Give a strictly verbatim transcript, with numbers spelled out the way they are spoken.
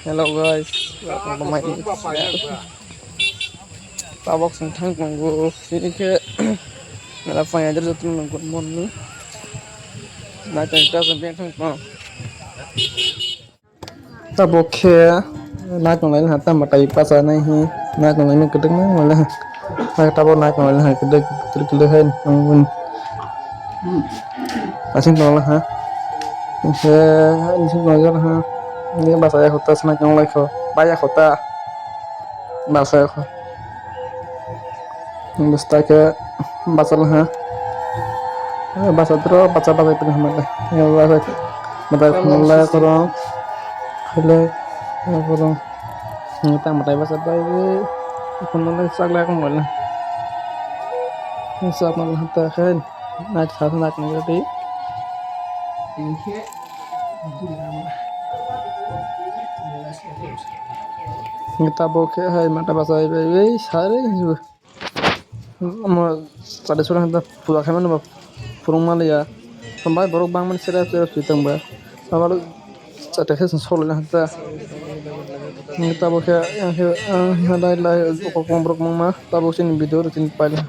Hello guys, welcome to my channel. Tabok song thang tongo, sini khe mela phai ajar joto nang good morning. Na tang ta sa ben thang tongo. Tabok khe na tong lai ha tama tai pasa nai hi, na tong lai kwdwk ma wala. Tabok na tong lai ha kwdwk kwdwk kwdwk hai nang. Asing tong lai ha. He, asing tong lai ha. Ni basa ya khota sna tong lai kho. Ba ya khota. Basa ya kho. Basta ke basa lai ha. Basa tro basa basa pin hamata. Basa mata khumla korong. Khale korong. Tang matai basa bai. Khumla sak lai kong wala. Sak mal hata khain. Nai sa sa nak ngai dei. Tabok khe hai mata basa bai bai sare. Omo chade sura hanta puja khaimani ba phurung maliya. Bai borok bangmani sere sere sui tongba. Abo chate khe solo hanta. Tabok khe yang khe lai lai kokong borok mangma tabok chini video rok chini paila.